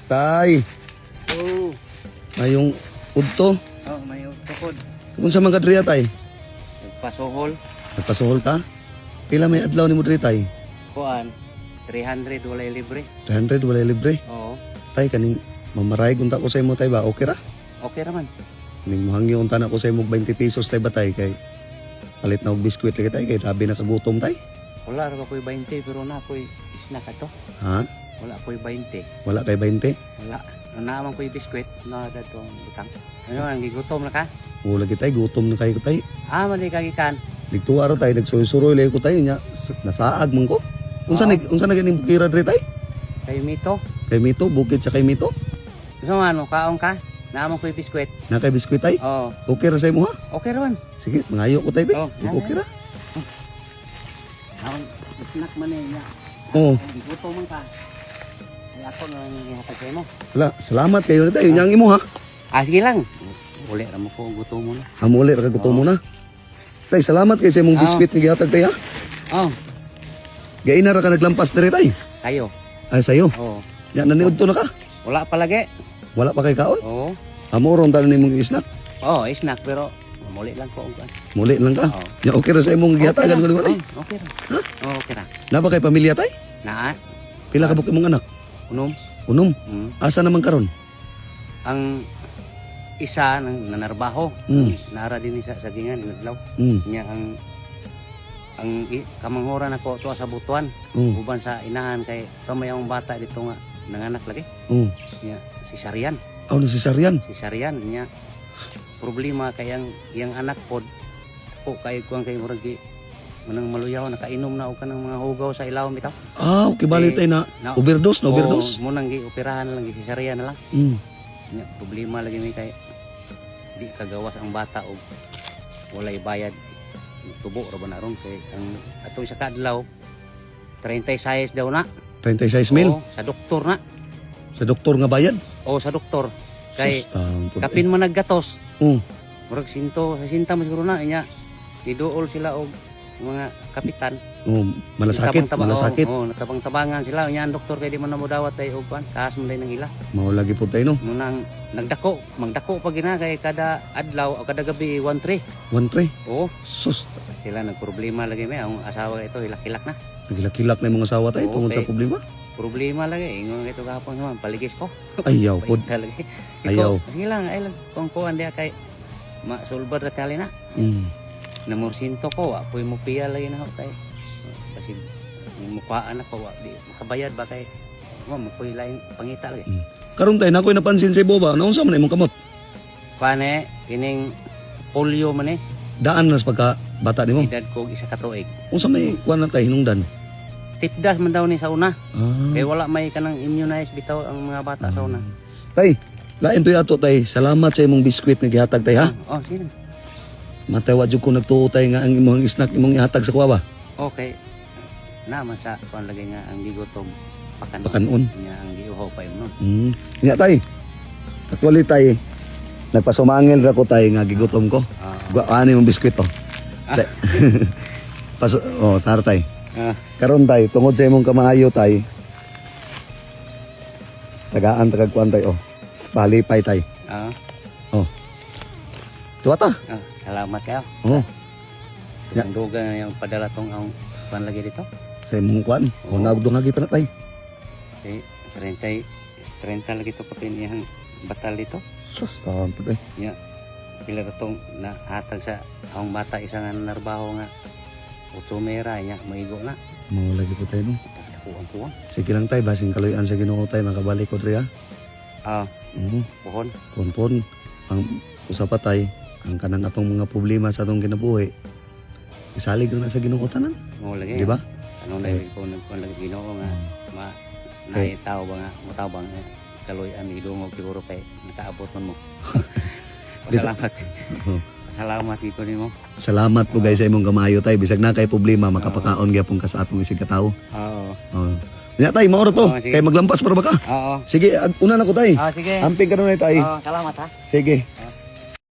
Tay, Oo. mayong udto. Oh, may tukod. Kung sa mga kadriya, tay? Nagpasuhol. Nagpasuhol ka? Pila may adlaw ni mo diri, tay? Kuan. 300 walay libre. 300 walay libre. Oo. Tay, kaning mamaray unta ko sa imo, tay ba? Okay ra? Okay raman. Ning mohangyo unta na ko sa imo 20 pesos, tay ba, tay, kay palit na og biskwit lagi, tay, kay grabe nakagutom, tay. Wala ra ba ko'y 20 pero na ko'y isna ka to. Ha? Wala ko'y 20. Wala kay 20? Wala. Naaman ko'y biskwit na dadto butang. Ano ang gigutom na ka? Wala lagi, tay, gutom na kayo ko, tay. Ah, mali ka gikan. Nagtuwa ra, tay, nagsuroy-suroy lagi ko, tay, nya nasaag man ko. Unsa Oo. ni unsa na ganing bukira diri, tay? Kay mito. Kay Mito, bukid sa kay Mito. Gusto mo ano, kaon ka? Naaman ko'y biskwit. Na kay biskwit, tay. Oo. Okay ra sa imo ha? Okay raman. Sige, mangayo ko, tay be. Oh, Okay ra. Ako, snack man eh niya. Oo. Gigutom man ka. Ay ako na lang gihatag sa imo. Wala, salamat kayo na tayo. Yang imo ha. Ah, sige lang. Uli ra mo ko gutom mo na. Amuli ra kagutom mo na. Tay, salamat kay sa imong Oo. biskwit nga gihatag tay ha. Oh, Gaina ra ka naglampas diri, tay. kayo. Ay sayo. Oo. Ya naniudto na ka. Wala palagi. Wala pa kay kaon. Oo. Amo ron tanan nimong snack. Oo, snack pero muli lang ko ang kuan. Muli lang ka. Oo. Ya okay ra sa imong gihatagan ko nimo, tay. Oo, okay ra. Ha? Oo, okay ra. Na ba kay pamilya, tay? Naa, Pila ka buok imong anak? unom. Unom. Mm. Asa naman karon? Ang isa nang nanarbaho. Nara din sa sagingan inadlaw. Nya ang kamanghuran ako tuwa sa Butuan uban sa inahan kay tumay ang bata dito nga nanganak lagi. Nya si Sarian, Aw na si Sarian. si Sarian nya problema kay ang iyang anak pod ko kay kuang kay murag gi manang maluyaw nakainom na og kanang mga hugaw sa ilawom bitaw. Ah, okay bali Eh, tay na na overdose na overdose. Oo, mo nang gioperahan na lang gi cesarean na lang. Nya problema lagi mi kay di kagawas ang bata og walay bayad. Tubo ra ba na ron kay ang atong sa kadlaw 36 daw na. 36 mil Oo, sa doktor na. sa doktor nga bayad. O sa doktor kay Sus, taon po, eh. kapin man naggatos. Murag sinto, sinta mo siguro na nya. Giduol sila og mga kapitan. Oh, malasakit, malasakit. Oo, oh, natabang-tabangan sila. Nya ang doktor kay di man na mo dawat ay og kuan, kaas man day ng ila. Mao lagi po tayo no. Munang nagdako, magdako pa gina kay kada adlaw o kada gabi 1-3. 1-3. Oo, Sus, sila nagproblema lagi may ang asawa ito hilak-hilak na. nagilak-hilak na yung mga asawa tayo Oo, tungkol sa kay- problema. Problema lagi ingon ito gahapon man paligis ko. Ayaw pod. Paita lagi. Ayaw. Ikaw, sige lang, ay lang kung kuan diya kay masulbar ra tali na. Namorsinto ko, wa po'y mupiya lagi na ako kay kasi mukhaan ako wa di makabayad ba kay wa mo po'y laing pangita lagi. Karon tayo, nako'y napansin sa ibo ba? Naunsa man imong kamot? Kuan kining polio man eh, Daan na sa pagka bata nimo. edad ko og isa ka tuig. Unsa may kuan na tayo hinungdan? Tipdas man daw ni sa una. Ah. Kay wala may kanang immunize bitaw ang mga bata sa una. Tay, lain to ato tay. Salamat sa imong biskwit nga gihatag tay ha. Oh, sino? Matay wa jud ko nagtuo tay nga ang imong snack imong ihatag sa kuwa ba? Okay. Naman sa kuan lagi nga ang gigutom pakan. Pakanon. Nya ang giuhaw pa yun no. Nga tay. Actually tay, nagpasumangil ra ko tay nga gigutom ko. Ah. Gwa ani imong biskwit to. Sa, Paso, oh, tar tay. Ah. Karon tay, tungod sa imong kamaayo tay. Tagaan tagag kuan tay oh. Palipay tay. Ah. Oh. Tuwa ta. Ah, salamat kayo. Oh, Ya. Dugan na yung padala tong ang kuan lagi dito. Sa imong kuan. Oh, nagdungagi pa na tay. Okay, 30 30 lagi to kapin iyang batal dito. Sus, taon po tay. Nya pila ra tong nahatag sa akong bata isa nga narbaho nga utsumera nya maigo na. Mao lagi po tayo no. Kuwang-kuwang. Sige lang tay, basing kaluyan sa Ginoo tay makabalik ko diri ha. Ah, Oo. puhon. Pon-pon ang usapa tay, ang kanang atong mga problema sa atong kinabuhi. Isalig na sa Ginoo tanan, Mo lagi. di ba? Ano na Eh. ko nagkuan lagi Ginoo nga ma Eh. naitaw ba nga mutaw ba nga kaluy-an gidungog siguro kay nakaabot man mo. Salamat. Oo. Salamat gid ko nimo. Salamat po guys sa imong kamayo tay, bisag na kay problema makapakaon gyapon ka sa atong isig katawo. Oo. Oh. Nya tay, mao ra to. Oo, sige. Kay maglampas para ba ka? Oo. Sige, una na ko tay. Ah, sige. Amping ka na tay. Oo, salamat ha. Sige.